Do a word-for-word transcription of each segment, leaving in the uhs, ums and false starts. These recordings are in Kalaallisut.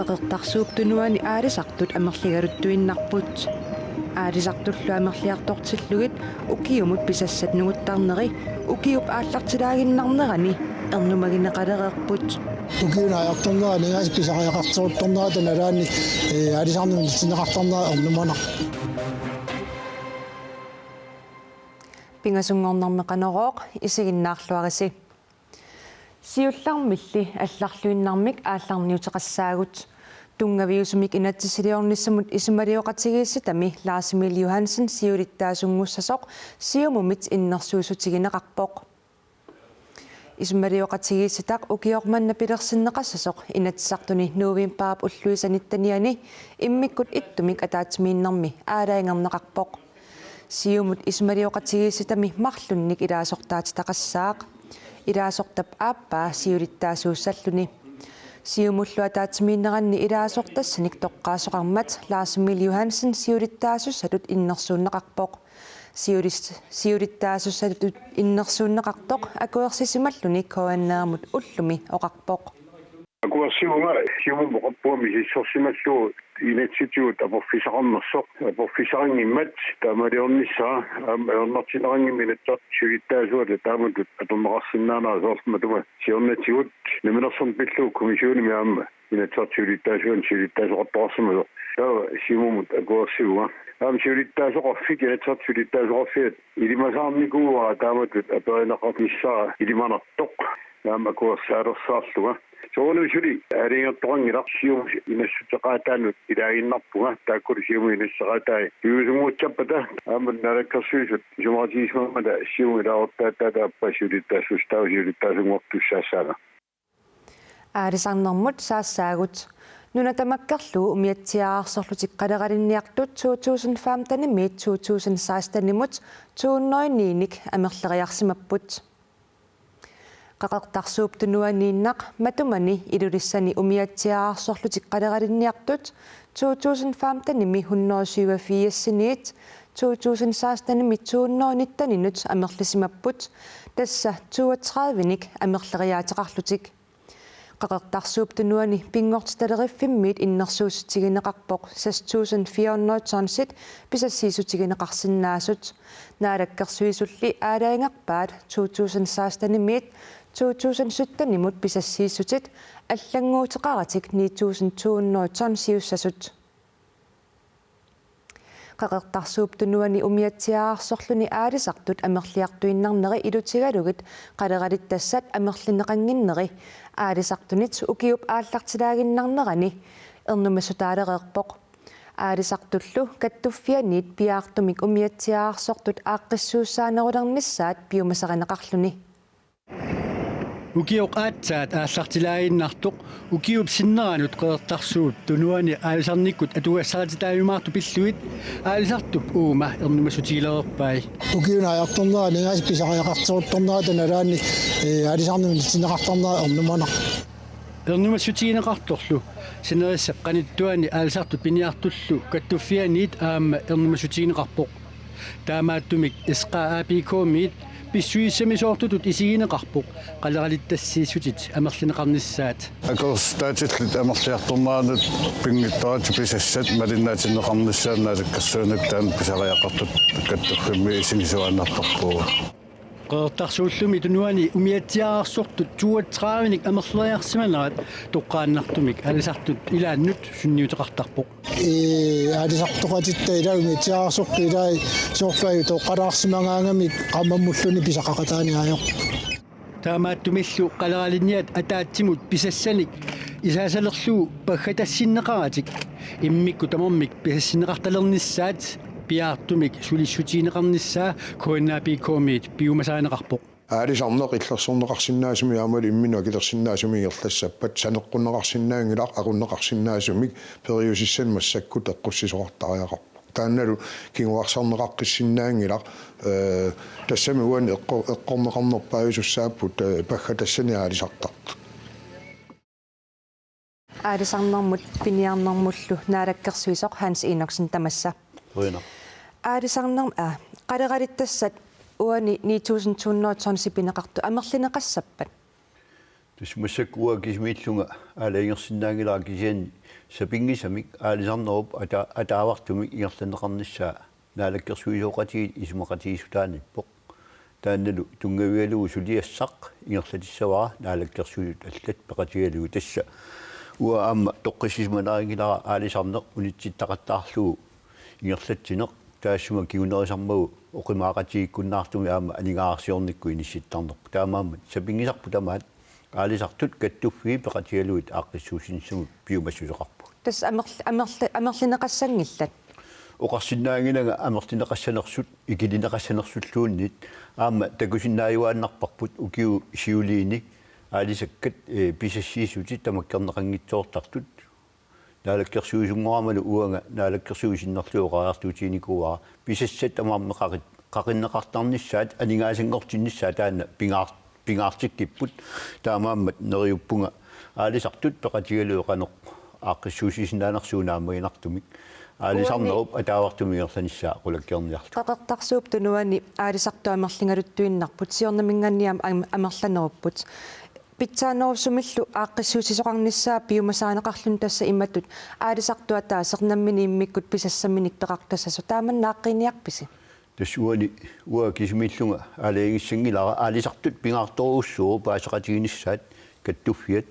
Qeqertarsuup Tunuani aalisartut amerligaluttuinnarput. Aalisartullu amerliartortillugit ukiumut pisassat nunguttarneri ukiup aallartilaaginnarnerani ernumagineqalereerput. Ukiup naajartornerani aasiit pisariaqarteruttornerata nalaanni, ee, aalisarnermut inissinneqartarnera ernumanarpoq. Pingasunngornermi Qanorooq, isiginnaarluarisi. Siullermilli allarluinnarmik aallarniuteqassaagut. Tunngaviusumik inatsisiliornissamut isumalioqatigiissitami Lars Emil Johansen siulittaasunnguussasoq Siumumit innersuussutigineqarpoq. Isumalioqatigiissitaq ukioq manna pilersinneqassasoq Inatsisartuni novembarip ulluisa nittenianni immikkut ittumik ataatsimiinnermi aalajangerneqarpoq. Siumut isumalioqatigiissitami marlunnik ilaasortaatitaqassaaq. Ilaasortap aappaa siulittaasuussalluni. Siumullu ataatsimiinneranni ilaasortassanik toqqaasoqarmat Lars Emil Johansen siulittaasussatut innersuunneqarpoq. Siulis-, siulittaasussatut innersuunneqartoq akuersisimalluni K N R-mut ullumi oqarpoq. Akuersivunga Siumumut oqarpunga misissorsimallugu inatsisitigut aporfissaqarnersoq. Aporfissaqanngimmat taamaaliornissaa aamma ajornartinneqanngimmat Inatsisartut siulittaasuata taamatut atorneqarsinnaanera, soorlu matuma siornatigut namminersorneq pillugu kommissionimi aamma Inatsisartut siulittaasuanni siulittaasoqartoqarsimasoq. Taava Siumumut akuersivunga. Aamma siulittaasoqarfik, Inatsisartut siulittaasoqarfiat ilimasaarnikuuara taamatut aperineqarnissaa ilimanartoq. Aamma akuersaalersaarlunga. Soorunami suli aalajangertoqanngilaq, Siumut inassuteqaataannut ilaaginnarpunga, taakkulu Siumut inassuteqaatai piviusunnguuttarpata, aamma Naalakkersuisut isumaqatigiissimammata Siumut ilaasortaataata aappaa siulittaasuussaq, taava siulittaasunngortussaassaanga. Aalisarnermut saassaagut. Nuna tamakkerlugu umiatsiaararsorlutik qaleralinniartut to tusind femten-imiit to tusind seksten-imut to hundrede og ni-nik amerleriarsimapput. Qeqertarsuup Tunuaniinnaq matumani Ilulissani umiatsiaararsorlutik qaleralinniartut to tusind femten-imi hundrede og syvogfirs-iniit to tusind seksten-imi to hundrede og nitten-inut amerlisimapput, tassa toogtredive-nik amerleriaateqarlutik. Qeqertarsuup Tunuani Pinngortitaleriffimmit innersuussutigineqarpoq seks tusind fire hundrede tonsit pisassiissutigineqarsinnaasut. Naalakkersuisulli aalajangerpaat to tusind seksten-imiit to tusind sytten-imut pisassiissutit allannguuteqaratik ni tusind to hundrede tonsiussasut. Qeqertarsuup Tunuani umiatsiaararsorluni aalisartut amerliartuinnarneri ilutigalugit qaleralittassat amerlineqannginneri aalisartunit ukiup aallartilaaginnarnerani ernumassutaalereerpoq. Aalisartullu kattuffianniit piaartumik umiatsiaararsortut aaqqissuussaanerulernissaat piumasarineqarluni. Ukioq aatsaat aallartilaaginnartoq ukiup sinneranut Qeqertarsuup Tunuani aalisarnikkut atugassaqartitaajumaartut pillugit aalisartup uuma ernumassutigilereerpai. Ukiup naajartornerani aasiit pisariaqarteruttornerata nalaanni, ee, aalisarnermut inissinneqartarnera ernumanarpoq. Ernumassutigineqartorlu sinerissap qanittuani aalisartut piniartullu kattuffianniit aamma ernumassutigineqarpoq. Taamaattumik S K A P K-miit pissusissamisoortutut isigineqarpoq qaleralittassiissutit amerlineqarnissaat. Akuersisitaatillit amerliartorneranut pinngitsooratik pisassat malinnaatinneqarnissaat naalakkersuinermi taanna pisariaqartut kattuffimmi isigisariaqartarpugut. Qeqertarsuullumi Tunuani umiatsiaararsortut toogtredive-nik amerleriarsimanerat toqqaannartumik aalisartut ilaannut sunniuteqartarpoq. Ee, aalisartoqatitta ilaa umiatsiaararsortut ilaa soorlu ajutooqqalaarsimagaangamik qaammammulluunniit pisaqaqataani ajorpoq. Taamaattumillu qaleralinniat ataatsimut pisassanik isaasalerlugu paggatassinneqaratik immikkut tamarmik pisassinneqartalernissaat piaartumik sulissutigineqarnissaa K N A P K-miit piumasarineqarpoq. Aalisarneq illersorneqarsinnaasumik aammalu imminnut akilersinnaasumik ingerlassappat saneqqunneqarsinnaanngilaq, aqunneqarsinnaasumik periusissanik massakkut eqqussisoqartariaqarpoq. Taannalu kinguarsarneqaqqissinnaanngilaq, ee, tassami uani eqqor-, eqqorneqarnerpaajusussaapput, ee, paggatassanik aalisartartut. Aalisarnermut piniarnermullu naalakkersuisoq Hans Enoksen tamassa. Qujanaq. Aalisarnerm-, aa, qaleralittassat uani ni tusind to hundrede tonsit pineqartut amerlineqassappat? Tassa massakkut uanga kisimiillunga aalajangersinnaanngilara, kisianni Sapinngisamik aalisarnerup ata-, ataavartumik ingerlanneqarnissaa naalakkersuisooqatigiit isumaqatigiissutaaniippoq. Taannalu tunngavigalugu suliassaq ingerlatissavara naalakkersuisut allat peqatigalugit. Tassa uanga aamma toqqissisimanarinngilara aalisarneq unitsittaqattaarlugu ingerlatsineq, taassuma kingunerisarmagu oqimaaqatigiikkunnaartumik aamma aningaasarsiornikkut inissittarnerput. Taamaammat sapinngisarput tamaat aalisartut kattuffiit peqatigalugit aaqqissuussinissamut piumassuseqarpugut. Tassa amerl-, amerl-, amerlineqassanngillat? Oqarsinnaanngilanga amerlineqassanersut, ikilineqassanersulluunniit, aamma takusinnaajuaannarparput ukiut siuliini aalisakkat, ee, pisassiissutit tamakkerneqanngitsoortartut. Naalakkersuisunngoramali uanga naalakkersuisut sinnerlugit oqariartuutiginikuuara pisassat tamarmik qaqit-, qaqinneqartarnissaat aningaasanngortinnissaa taanna pingaar-, pingaartikkipput. Taamaammat neriuppunga aalisartut peqatigalugit qanoq aaqqissuussisinnaanersugut naammaginartumik aalisarnerup ataavartumik ingerlanissaa qulakkeerniarlugu. Qeqertarsuup Tunuani aalisartut amerligaluttuinnarput, siornaminngaanniit aam-, amerlanerupput. Pitsaanerusumillu aaqqissuussisoqarnissaa piumasaaneqarluni tassa imatut aalisartut ataaseq nammineq immikkut pisassaminik peqartassasoq, taama naaqqiiniarpisi? Tassa uani uanga kisimiillunga aalajangissanngilara aalisartut pingaartorujussuuvoq paaseqatiginissaat kattuffiat.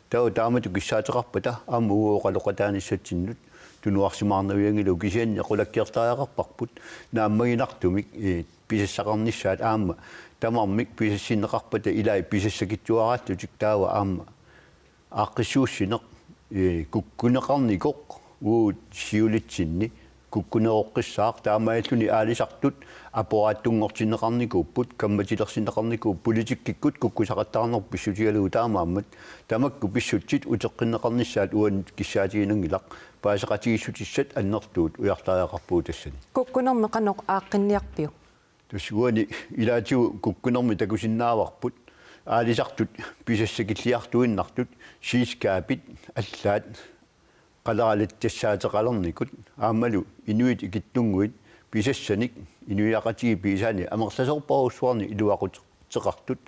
Taava taamatut kissaateqarpata aamma uagut oqaloqataanissatsinnut tunuarsimaarnavianngilaq, kisianni qulakkeertariaqarparput naammaginartumik, ee, pisassaqarnissaat aamma tamarmik pisassinneqarpata ilaat pisassakitsuaraallutik, taava aamma aaqqissuussineq, ee, kukkuneqarnikoq uagut siulitsinni kukkuneroqqissaaq, taamaalilluni aalisartut apparaattunngortinneqarnikuupput, kammatilersinneqarnikuupput, politikkikkut kukkusaqattaarneq pissutigalugu, taamaammat tamakku pissutsit uteqqinneqarnissaat uannut kissaatiginanngilaq, paaseqatigiissutissat annertuut ujartariaqarpugut tassani. Kukkunermi qanoq aaqqinniarpiuk? Tassa uani ilaatigut kukkunermi takusinnaavarput aalisartut pisassakilliartuinnartut, selskabit allaat qaleralatsassaateqalernikut, aammalu inuit ikittunnguit pisassanik inuiaqatigiit pigisaannik amerlasoorparujussuarnik iluaquteqartut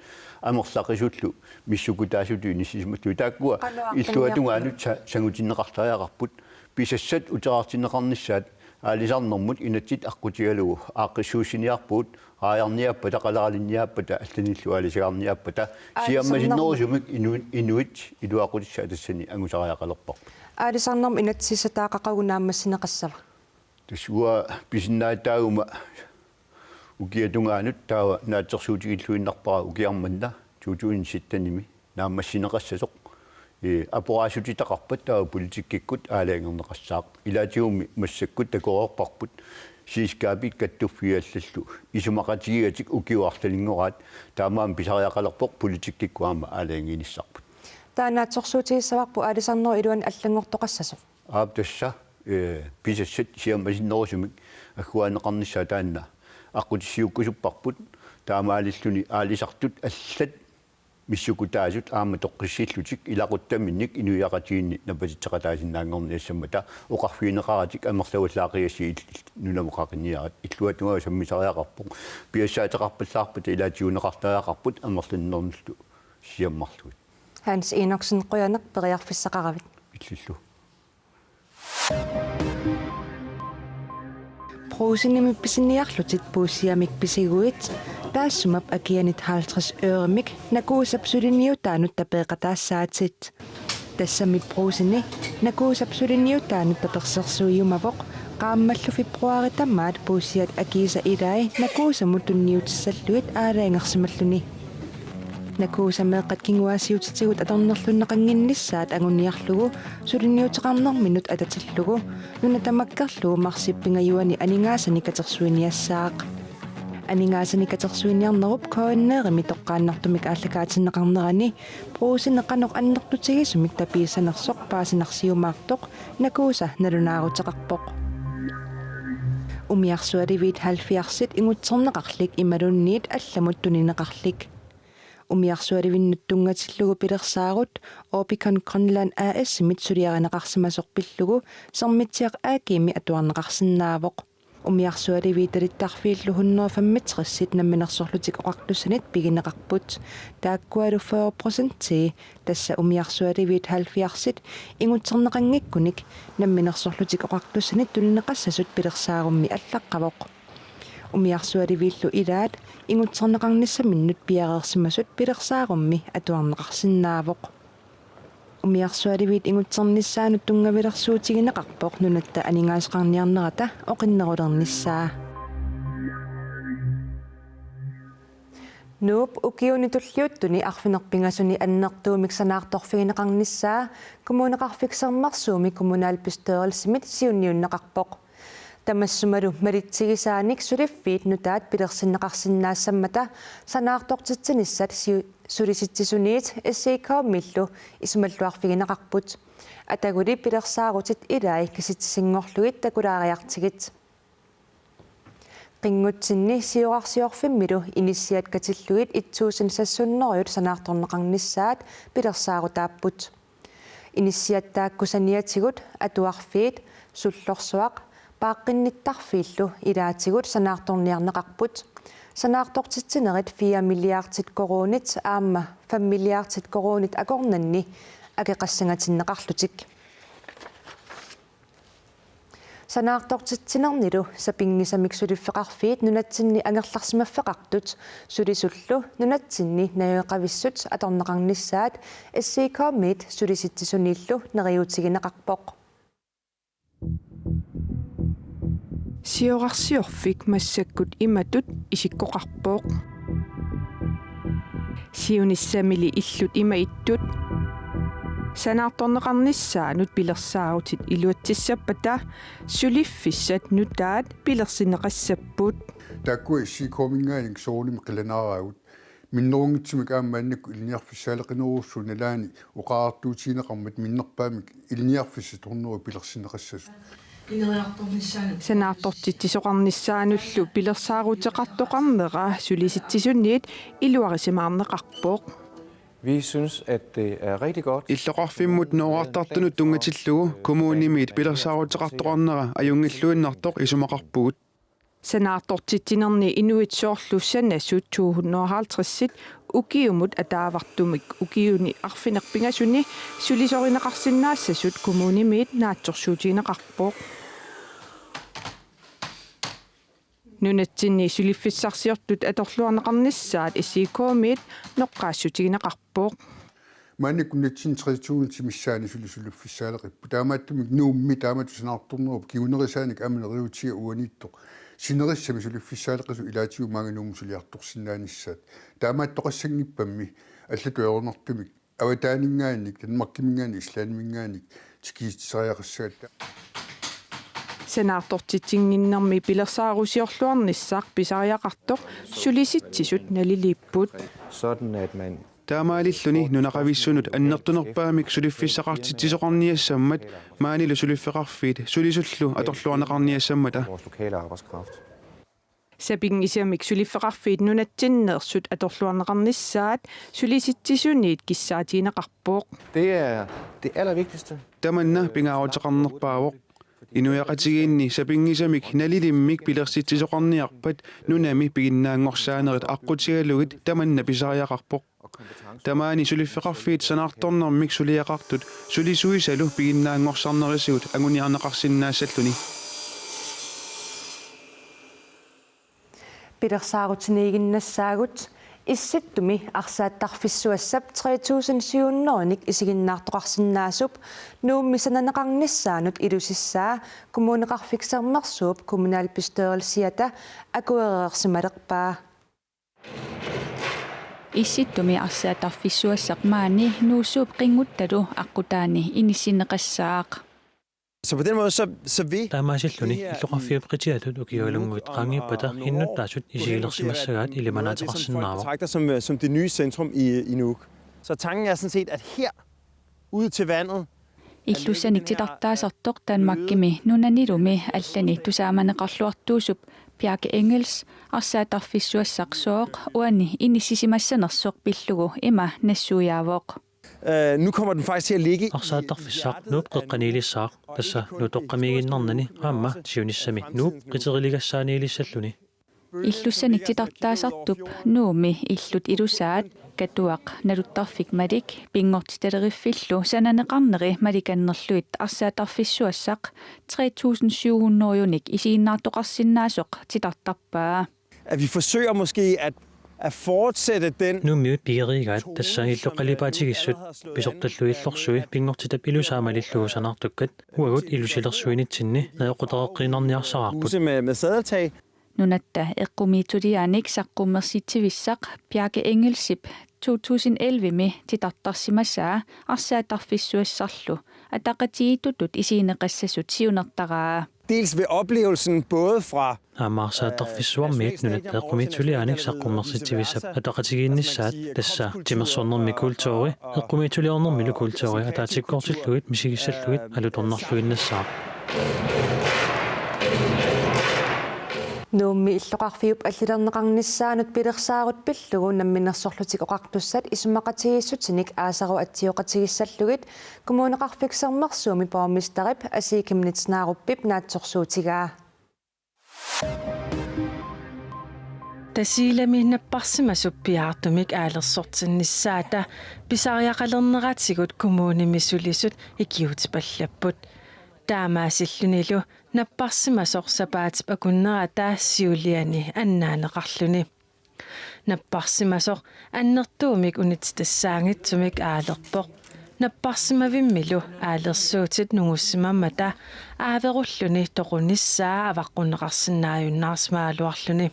amerlaqisullu missukutaasutut inissisimallutik. Taakkua qanoq illuatungaanut sa-, sangutinneqartariaqarput. Pisassat uterartinneqarnissaat aalisarnermut inatsit aqqutigalugu aaqqissuussiniarpugut, raajarniaappata, qaleralinniaappata, allanillu aalisagaarniaappata, aalisarnermut siammasinnerusumik inu-, inuit iluaqutissaat tassani angusariaqalerparput. Aalisarnermut inatsisissataaq qaqugu naammassineqassava? Tassa uanga pisinnaatitaaguma ukiatungaanut taava naatsorsuutigilluinnarpara ukiaq manna to tusind syttenimi naammassineqassasoq. Ee, aporaassutitaqarpat taava politikkikkut aalajangerneqassaaq. Ilaatigummi massakkut takoreerparput selskabit kattuffiit allallu isumaqatigigatik ukiut arlalinngoraat, taamaammat pisariaqalerpoq politikkikkut aamma aalajangiinissarput. Taava naatsorsuutigissavarput aalisarnerup iluani allanngortoqassasoq? Aap, tassa, ee, pisassat siammasinnerusumik agguaanneqarnissaat taanna aqqutissiuukkusupparput, taamaalilluni aalisartut allat missukutaasut aamma toqqissillutik ilaquttaminnik inuiaqatigiinni napatitseqataasinnaanngorniassammata oqarfigineqaratik amerlavallaaqigassi il-, il-, nunamut qaqiniarit. Illuatungaa sammisariaqarpoq. Piassaateqarpallaarpata ilaatigut neqartariaqarput amerlanerullu siammarlugit. Hans Enoksen, qujanaq periarfissaqaravit. Illillu. Brugsenimi pisiniarlutit puussiamik pisiguit, taassuma akianit halvtreds øremik Nakuusap suliniutaanut tapeeqataassaatit. Tassami Brugseni Nakuusap suliniutaanut tapersersuijumavoq, qaammallu februaarip tamaat puussiat akiisa ilai Nakuusamut tunniutissallugit aalajangersimalluni. Nakuusa meeqqat kinguaassiuutitigut atornerlunneqannginnissaat anguniarlugu suliniuteqarnerminut atatillugu nuna tamakkerlugu marsip pingajuani aningaasanik katersuiniassaaq. Aningaasanik katersuiniarnerup K N R-imi toqqaannartumik aallakaatinneqarnerani Brugseni qanoq annertutigisumik tapiissanersoq paasinarsiumaartoq Nakuusa nalunaaruteqarpoq. Umiarsualiviit halvfjerdsit ingutserneqarlik imaluunniit allamut tunineqarlik. Umiarsualivinnut tunngatillugu pilersaarut Orbicon Greenland A/S-imit suliarineqarsimasoq pillugu Sermitsiaq A/G-mi atuarneqarsinnaavoq. Umiarsualiviit talittarfiillu hundrede femogtresit Namminersorlutik Oqartussanit pigineqarput. Taakkualu fyrre procentii, tassa umiarsualiviit halvfjerdsit, ingutserneqanngikkunik Namminersorlutik Oqartussanit tunineqassasut pilersaarummi allaqqavoq. Umiarsualiviillu ilaat ingutserneqarnissaminnut piareersimasut pilersaarummi atuarneqarsinnaavoq. Umiarsualiviit ingutsernissaannut tunngavilersuutigineqarpoq nunatta aningaasaqarniarnerata oqinnerulernissaa. Nuup ukiuni tulliuttuni arfineq-pingasuni annertuumik sanaartorfigineqarnissaa Kommuneqarfik Sermersuumi kommunalbestyrelsimit siunniunneqarpoq. Tamassumalu malitsigisaanik suliffiit nutaat pilersinneqarsinnaassammata sanaartortitsinissat siu-, Sulisitsisuniit S I K-miillu isumalluarfigineqarput. Ataguli pilersaarutit ilai kasitsisinngorlugit takulaariartigit. Qinngutsinni Siorarsiorfimmilu inissiat katillugit et tusind seks hundrede sanaartorneqarnissaat pilersaarutaapput. Inissiat taakku saniatigut atuarfiit, sullorsuaq, paaqqinnittarfiillu ilaatigut sanaartorniarneqarput. Sanaartortitsinerit fire milliardit koruunit aamma fem milliardit koruunit akornanni akeqassangatinneqarlutik. Sanaartortitsinernilu sapinngisamik suliffeqarfiit nunatsinni angerlarsimaffeqartut sulisullu nunatsinni najugaqavissut atorneqarnissaat S I K-miit Sulisitsisuniillu neriuutigineqarpoq. Siorarsiorfik massakkut imatut isikkoqarpoq. Siunissamili illut ima ittut. Sanaartorneqarnissaanut pilersaarutit iluatsissappata suliffissat nutaat pilersinneqassapput. Taakku S I K-minngaanniit soorunami qilanaaraagut. Minnerunngitsumik aamma maannakkut ilinniarfissaaleqinerusut nalaani oqariartuutigineqarmat minnerpaamik ilinniarfissat hundrede pilersinneqassasut. Sanaartortitsisoqarnissaanullu pilersaaruteqartoqarnera Sulisitsisuniit iluarisimaarneqarpoq. Vi synes, at det er rigtig godt. Illoqarfimmut nooraartartunut tunngatillugu kommunimiit pilersaaruteqartoqarnera ajunngilluinnartoq isumaqarpugut. Sanaartortitsinerni inuit soorlu sanasut to hundrede og halvtreds ukiumut ataavartumik ukiuni arfineq-pingasuni sulisorineqarsinnaassasut kommunimiit naatsorsuutigineqarpoq. Nunatsinni suliffissarsiortut atorluarneqarnissaat S I K-miit noqqaassutigineqarpoq. Maannakkut nunatsinni tre tusind missaani suli suliffissaaleqipput. Taamaattumik Nuummi taamatut sanaartornerup kingunerisaanik aamma neriuutiga uaniittoq sinerissami suliffissaaleqisut ilaatigut maanga Nuummut suliartorsinnaanissaat. Taamaattoqassanngippammi allatut ajornartumik avataaninngaanniit, Danmarkiminngaanniit, Islandiminngaanniit tikiissisariaqassagatta. Sanaartortitsinnginnermi pilersaarusiorluarnissaq pisariaqartoq Sulisitsisut naliliipput. Sådan at man Taamaalilluni nunaqavissunut annertunerpaamik suliffissaqartitsisoqarniassammat maanilu suliffeqarfiit sulisullu atorluarneqarniassammata. Vores lokale arbejdskraft. Sapinngisamik suliffeqarfiit nunatsinneersut atorluarneqarnissaat Sulisitsisuniit kissaatigineqarpoq. Det er det allervigtigste. Tamanna pingaaruteqarnerpaavoq. Inuiaqatigiinni sapinngisamik nalilimmik pilersitsisoqarniarpat nunami piginnaanngorsaanerit aqqutigalugit tamanna pisariaqarpoq. Tamaani suliffeqarfiit sanaartornermik suliaqartut sulisuisalu piginnaanngorsarnerisigut anguniarneqarsinnaassalluni. Pilersaarutiniiginnassaagut. Issittumi arsaattarfissuassap tre tusind syv hundrede isiginnaartoqarsinnaasup Nuummi sananeqarnissaanut ilusissaa Kommuneqarfik Sermersuup kommunalbestyrelsiata akuereersimalerpaa. Issittumi arsaattarfissuassaq maani Nuussuup qinnguttalu aqqutaani inissinneqassaaq. Så på den måde, så, så vil Taamaasilluni illoqarfiup qitiatut ukiualunnguit qaangiuppata innuttaasut isigilersimassagaat ilimanaateqarsinnaavoq. Betragter som, øh, som det nye centrum i, i Nuuk. Så tanken er sådan set, at her, ude til vandet, Illussanik titartaasartoq Danmarkimi nunanilumi allani tusaamaneqarluartuusup Bjarke Engels arsaattarfissuassaq sooq uani inissisimassanersoq pillugu ima nassuiaavoq. Øh, nu kommer den faktisk til at ligge i... Arsaattarfissaq Nuup qeqqaniilissaaq, tassa Nuutoqqamiiginnarnani aamma siunissami Nuup qiteriligassaaniilissalluni. Illussanik titartaasartup Nuummi illut ilusaat Katuaq Naluttarfik Malik pinngortitaleriffillu sananeqarneri malikannerlugit arsaattarfissuassaq tre tusind syv hundrede-unik isiginnaartoqarsinnaasoq titartarpaa. At vi forsøger måske at, at fortsætte den... Nuummiut pigeriigaat tassa illut qalipaatigisut pisortallu illorsui pinngortitap ilusaa malillugu sanaartukkat uagut ilusilersuinitsinni najoqqutareqqiinnarniarsaraarput. Huse med, med sadeltag. Nunatta eqqumiitsuliaanik saqqummersitsivissaq Bjarke Engelsip to tusind elleve-mi titartarsimasaa arsaattarfissuassarlu ataqatigiittutut isigineqassasut siunertaraa. Dels ved oplevelsen både fra... Aamma arsaattarfissuarmiit Nunatta eqqumiitsuliaanik saqqummersitsivissap ataqatigiinnissaat, tassa timersornermi kulturi, eqqumiitsuliornermilu kulturi ataatsikkoortillugit misigissallugit alutornarluinnassaaq. Nuummi illoqarfiup allilerneqarnissaanut pilersaarut pillugu Namminersorlutik Oqartussat isumaqatigiissutinik aasaru atsioqatigissallugit Kommuneqarfik Sermersuumi borgmesterip Asii Chemnitz Narupip naatsorsuutigaa. Tasiilami napparsimasup piaartumik aalersortinnissaata pisariaqalerneratigut kommunimi sulisut ikiuutipallapput. Taamaasillunilu napparsimasoq sapaatip akunnerata siuliani annaaneqarluni. Napparsimasoq annertuumik unitsitassaanngitsumik aalerpoq. Napparsimavimmilu aalersuutit nungussimammata aaverulluni toqunissaa avaqqunneqarsinnaajunnaarsimagaluarluni.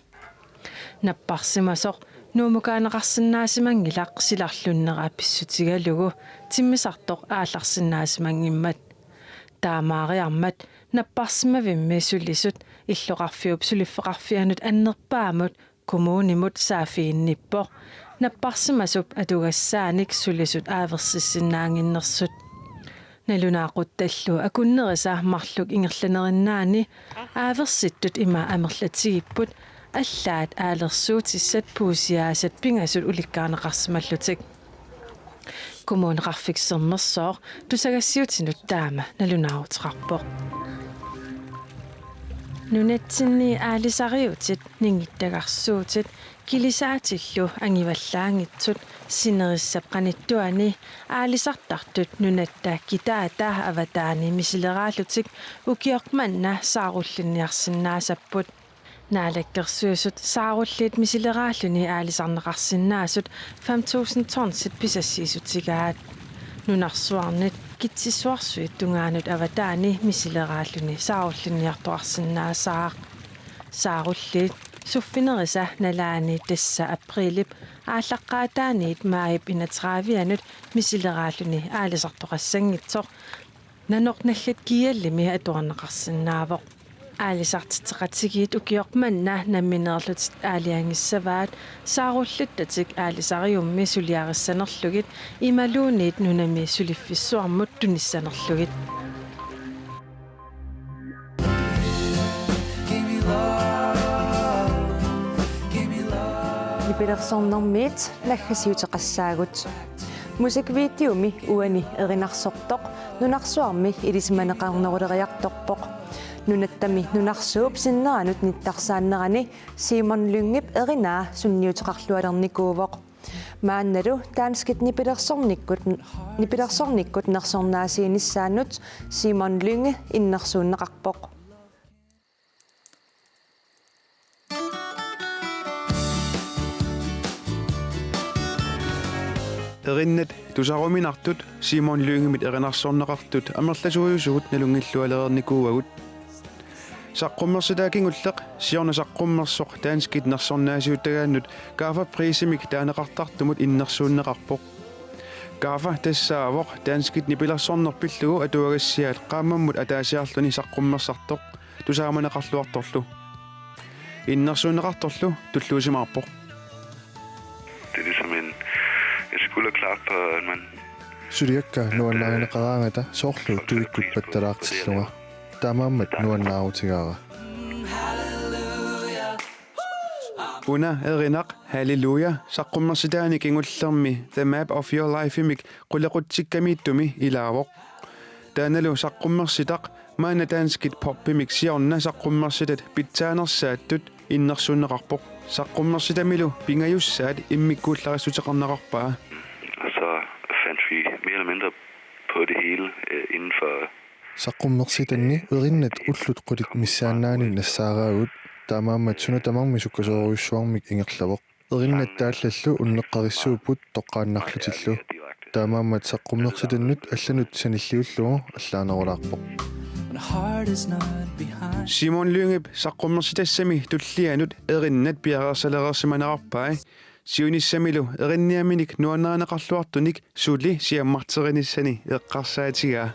Napparsimasoq Nuumukaaneqarsinnaasimanngilaq silarlunnera pissutigalugu timmisartoq aallarsinnaasimanngimmat. Taamaariarmat napparsimavimmi sulisut illoqarfiup suliffeqarfianut annerpaamut kommunimut saaffiginnippoq napparsimasup atugassaanik sulisut aaversissinnaannginnersut. Nalunaaquttallu akunnerisa marluk ingerlanerinnaanni aaversittut ima amerlatigipput allaat aalersuutissat puusiaasat pingasut ulikkaarneqarsimallutik. Kommuneqarfik Sermersooq tusagassiutinut taama nalunaaruteqarpoq. Nunatsinni aalisariutit, ningittagarsuutit, kilisaatillu angivallaanngitsut sinerissap qanittuani aalisartartut nunatta kitaata avataani misileraallutik ukioq manna saarullinniarsinnaasapput. Naalakkersuisut saarulliit misileraalluni aalisarneqarsinnaasut fem tusind tonsit pisassiissutigaat. Nunarsuarnit Kitsissuarsuit tungaanut avataani misileraalluni saarullinniartoqarsinnaassaaq. Saarulliit suffinerisa nalaani tassa aprilip aallaqqaataaniit maajip enogtredive-anut misileraalluni aalisartoqassanngitsoq Nanortallip G L-imi atuarneqarsinnaavoq. Aalisartitseqatigiit ukioq manna nammineerlutik aalajangissavaat saarullittatik aalisariummi suliarissanerlugit imaluunniit nunami suliffissuarmut tunissanerlugit. Nipilersornermiit naggasiuteqassaagut. Musikvideomi uani erinarsortoq nunarsuarmi ilisimaneqarneruleriartorpoq. Nunattami nunarsuup sinneranut nittarsaannerani Simon Lyngep erinaa sunniuteqarlualernikuuvoq. Maannalu danskit nipilersornikkut, nipilersornikkut nersornaasiinissaannut Simon Lynge innersuunneqarpoq. Erinnat tusaruminartut Simon Lyngemit erinarsorneqartut amerlasuujusugut nalunngilaalereernikuuagut. Saqqummersitaa kingulleq siorna saqqummersoq danskit nersornaasiutagaannut Gaffa Prisimik taaneqartartumut innersuunneqarpoq. Gaffa tassaavoq danskit nipilersorneq pillugu atuagassiaat qaammammut ataasiarluni saqqummersartoq tusaamaneqarluartorlu. Innersuunneqartorlu tulluusimaarpoq. Det er ligesom en, et skulderklap, og at man... Suliakka nuannarineqaraangata soorlu tuikkut pattalaartillunga. Taamaammat nuannaarutigaara. Una erinaq Hallelujah saqqummersitaanik kingullermi The Map of Your Life-imik qulequtsikkamiittumi ilaavoq. Taannalu saqqummersitaq maanna danskit popimik siorna saqqummersitat pitsaanersaattut innersuunneqarpoq. Saqqummersitamilu pingajussaat immikkuullarissuteqarnerarpaa. Og så fandt vi mere eller mindre på det hele øh, inden for Saqqummersitanni erinnat ullut qulit missaannaanni nassaaraagut, taamaammat suna tamarmi sukkasoorujussuarmik ingerlavoq. Erinnat taallallu unneqqarissuupput toqqaannarlutillu. Taamaammat saqqummersitannut allanut sanilliullugu allaanerulaarpoq. When the heart is not behind. Simon Lyngep saqqummersitassami tullianut erinnat piareersalereersimanerarpai. Siunissamilu erinniaminik nuannaarineqarluartunik suli siammarterinissani eqqarsaatigaa.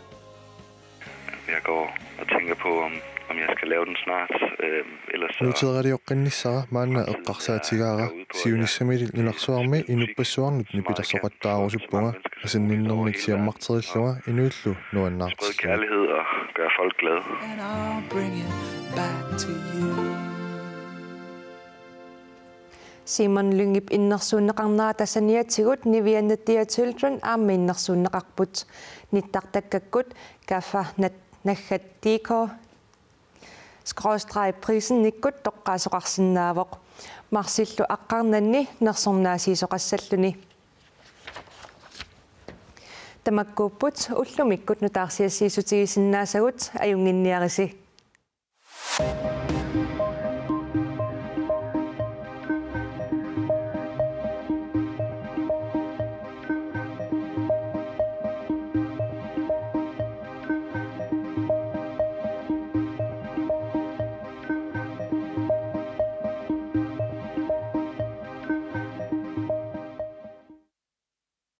Jeg går og tænker på, om, om jeg skal lave den snart. Øh, ellers så... Nuuteeralioqqinnissara maanna eqqarsaatigaara, siunissamilu nunarsuarmi inuppassuarnut nipilersoqattaarusuppunga, asanninnermik siammarterillunga inuillu Sprede nuannaartillunga. Kærlighed og gøre folk glade. And I'll bring it back to you. Simon Lyngip innersuunneqarnerata saniatigut Niviannetia Children aamma innersuunneqarput. Nittartakkakkut kaffa nat-, naggat.dk skråstreg prisinnikkut toqqaasoqarsinnaavoq. Marsillu aqqarnanni nersornaasiisoqassalluni. Tamakkuupput ullumikkut nutaarsiassiissutigisinnaasagut, ajunnginniarisi.